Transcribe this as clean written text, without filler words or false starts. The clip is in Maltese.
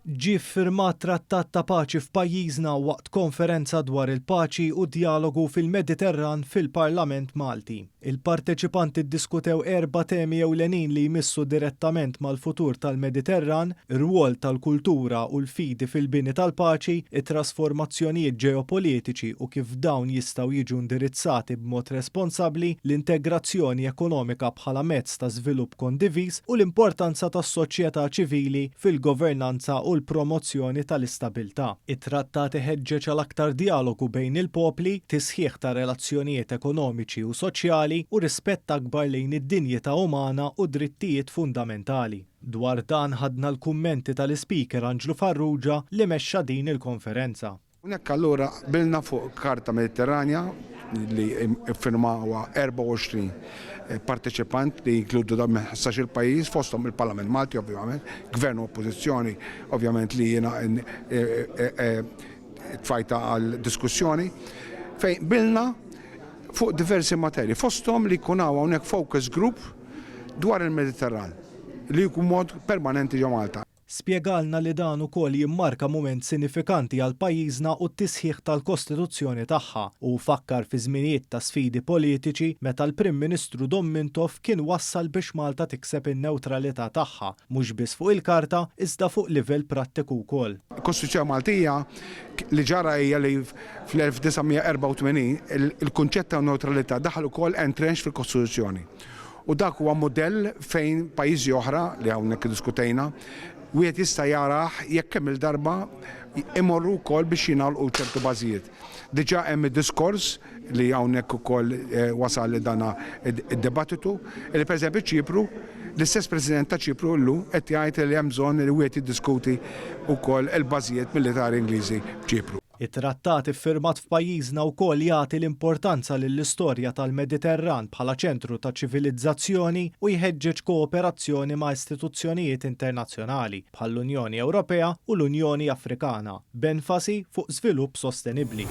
Ġie ffirmat trattat ta' paċi f'pajjiżna waqt konferenza dwar il-paċi u d-djalogu fil-Mediterran fil-Parlament Malti. Il-parteċipanti ddiskutew erba' temi ewlenin li jmissu direttament mal-futur tal-Mediterran, ir-rwol tal-kultura u l-fidi fil-bini tal-paċi, it-trasformazzjonijiet ġeopolitiċi u kif dawn jistgħu jiġu indirizzati b'mod responsabbli, l-integrazzjoni ekonomika bħala mezz ta' żvilupp kondiviż u l-importanza tas-soċjetà ċivili fil-governanza u l-promozzjoni tal-istabilità. It-trattat iħeġġeġ għal aktar djalogu bejn il-popli, tisħiħ ta' relazzjonijiet ekonomiċi u soċjali u rispett akbar lejn id-dinjità umana u d-drittijiet fundamentali. Dwar dan ħadna l-kummenti tal-Ispeaker Anġlu Farrugia li mexxa din il-konferenza. Hawnhekk allura qbilna fuq Karta Mediterranja li ffirmawha 24 parteċipant li jinkludu dawn minn 15-il pajjiż fosthom il-Parlament Malti ovvjament, Gvern u Oppożizzjoni ovvjament li jiena tfajtha għal diskussjoni fejn qbilna fuq diversi materji fosthom li jkun hawn hawnhekk focus group dwar il-Mediterran li jkun mod permanenti ġo Malta. Spjegalna li dan ukoll jimmarka mument sinifikanti għal pajjiżna u t-tisħiħ tal-Kostituzzjoni tagħha u fakkar fi żminijiet ta' sfidi politiċi meta l-Prim Ministru Dom Mintoff kien wassal biex Malta tikseb in-newtralità tagħha, mhux biss fuq il-karta iżda fuq livell prattiku wkoll. Il-Kostituzzjoni Maltija li ġara hija li fl-1984 il-kunċett ta' newtralità daħal ukoll entrenched fil-Kostituzzjoni. U dak huwa mudell fejn pajjiżi oħra, li hawnhekk iddiskutejna, wieħed jista' jarah jekk kemm-il darba imorru wkoll biex jingħalqu ċertu bażijiet. Diġà hemm id-diskors li hawnhekk ukoll wasal dan id-dibattitu, li pereżempju Ċipru, l-istess President ta' Ċipru llum qed jgħid li hemm bżonn li wieħed jiddiskuti wkoll il-bażijiet militari Ingliżi f'Ċipru. It-trattat iffirmat f'pajjiżna wkoll jagħti l-importanza lill-istorja tal-Mediterran bħala ċentru ta' ċivilizzazzjoni u jħeġġeġ kooperazzjoni ma' istituzzjonijiet internazzjonali bħall-Unjoni Ewropea u l-Unjoni Afrikana, b'enfasi fuq żvilupp sostenibbli.